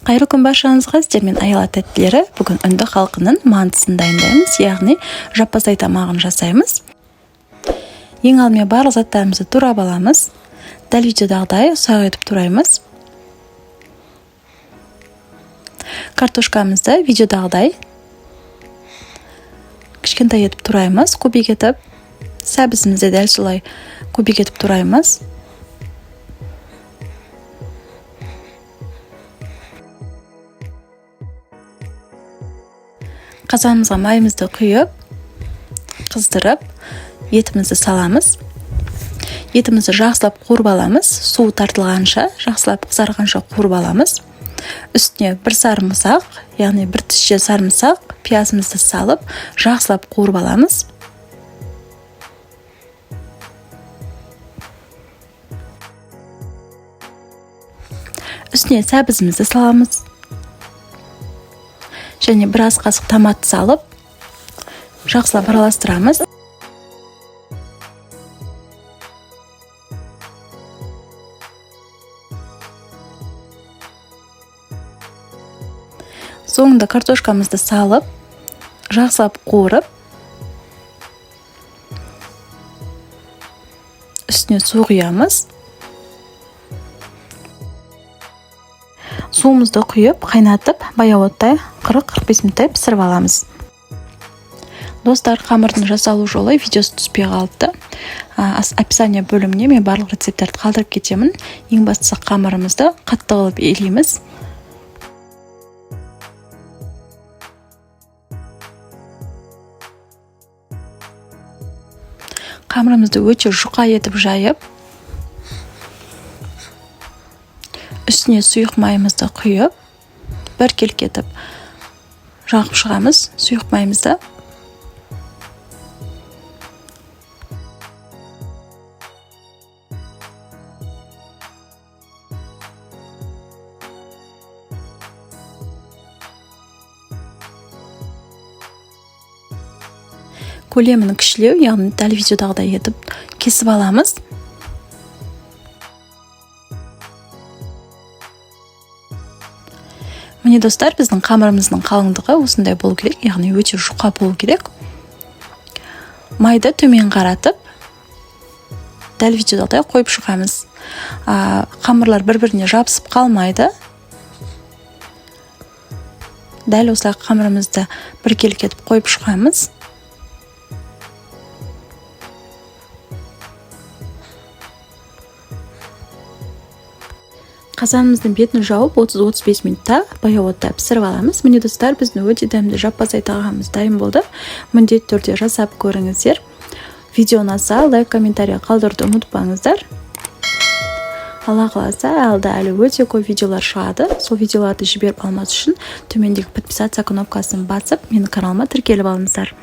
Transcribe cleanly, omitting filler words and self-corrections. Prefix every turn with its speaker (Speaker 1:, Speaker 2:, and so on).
Speaker 1: Қайырлы күн баршаңызға! Сіздермен Аяла тәттілері. Бүгін үнді халқының мантысын дайындаймыз, яғни жаппасай тамағын жасаймыз. Ең алдымен барлық заттарымызды турап аламыз. Дәл видеодағыдай ұсақ етіп тураймыз. Картошкамызды видеодағыдай кішкентай етіп тураймыз, кубик етіп. Сәбізімізді дәл солай кубик етіп тураймыз. Қазанымызға майымызды құйып, қыздырып, етімізді саламыз. Етімізді жақсылап қуырып аламыз, суы тартылғанша, жақсылап қызарғанша қуырып аламыз. Үстіне бір сарымсақ, яғни бір тісше сарымсақ, пиязымызды салып, жақсылап қуырып аламыз. Үстіне сәбізімізді саламыз. Және біраз қасық томат салып, жақсылап араластырамыз. Соңында картошкамызды салып, жақсылап қуырып, үстіне су құямыз. Суымызды құйып, қайнатып, баяу отта 40-45 минуттай пісіріп аламыз. Достар, қамырдың жасалу жолы видеосы түспей қалыпты. Описание бөліміне мен барлық рецепттерді қалдырып кетемін. Ең бастысы қамырымызды қатты қылып илейміз. Қамырымызды өте жұқа етіп жайып, үстіне сұйық майымызды құйып, біркелкі етіп жағып шығамыз сұйық майымызды. Көлемін кішілеу, яғни дәл видеодағыдай етіп кесіп аламыз. Міне достар, біздің қамырымыздың қалыңдығы осындай болу керек, яғни өте жұқа болу керек. Майды төмен қаратып, дәл видеодағыдай қойып шығамыз. Қамырлар бір-біріне жабысып қалмайды. Дәл осылай қамырымызды біркелкі етіп қойып шығамыз. Қазанымыздың бетін жауып, 30-35 минутта баяу отта пісіріп аламыз. Міне достар, біздің өте дәмді жаппасай тағамымыз дайын болды. Міндетті түрде жасап көріңіздер. Видео ұнаса, лайк, комментарий қалдыруды ұмытпаңыздар. Алла қаласа, алда әлі өте көп видеолар шығады. Сол видеоларды жіберіп алмас үшін төмендегі подписаться кнопкасын басып, менің каналыма тіркеліп алыңыздар.